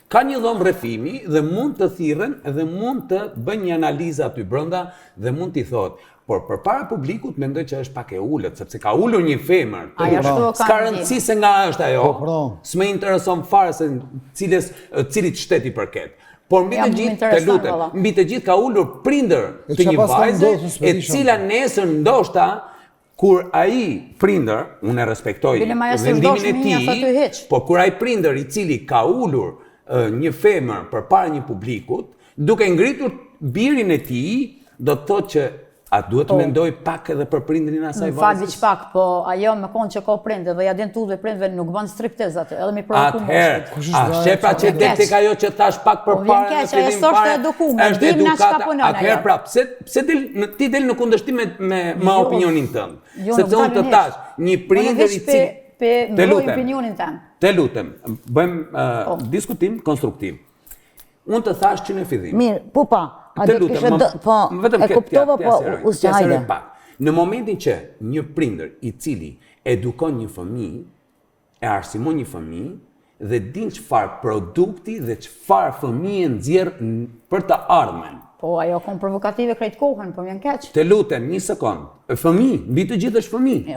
Ka një dhomë rrëfimi dhe mund të thirren dhe mund të bëjnë një analizë aty brenda dhe mund t'i thotë. Por përpara publikut mendoj që është pak e ulët, sepse ka ulur një femër. Ai ashtu e ka S'ka rëndësi se nga është ajo. Po, pra. S'më intereson fare se cilës cilit shtet i përket. Por mbi Ja, të më gjithë, të intereson, lutem, valla. mbi të gjithë ka ulur prindër E të çka një pas ka vajze ndodhur, s'po e di shumë. cila nesër ndoshta kur ai prindër, unë e respektoj Bile ma ajo s'u vendimin e zhdosh minja, tij, thotë hiç. po kur ai prindër i cili ka ulur një femër përpara një publikut, duke ngritur birin e tij, do të thotë që a duhet të mendoj pak edhe për prindrin e asaj Po. Më fal vajzës? veç pak, po ajo me konë që ka prindë dhe ja din tuve prindve nuk bën striptiz aty, edhe mi provoku Atëherë, Kush është a vaja she pra që- që del Keq. tek ajo që thash pak Po, vjen përpara keq, në fillim ajo s'është fare, edukume, është dim na çka edukata. punon ajo. Atëherë pra, pse pse del në ti del në kundërshtim me me, me Jo. opinionin tënd? Jo, Sepse nuk unë të dalin thash, hiç. një Unë prindër veç i pe cili pe Të mbroj lutem. opinionin tem. Të lutem, bëjmë Po. diskutim konstruktiv. Unë të thash që në fillim. Mirë, pupa, a Të do të lutem, kishe më- do, po, më vetëm e këtë, kuptova, t'ja- po, t'ja seroj, u t'ja seroj hajde. pak. Në momentin që një prindër i cili edukon një fëmijë, e arsimon një fëmijë dhe din çfarë produkti dhe çfarë fëmijë nxjerr për të ardhmen. Po ajo kon provokative krejt kohën, po më vjen keq. Të lutem, një sekond. Fëmijë, mbi të gjithë është fëmijë.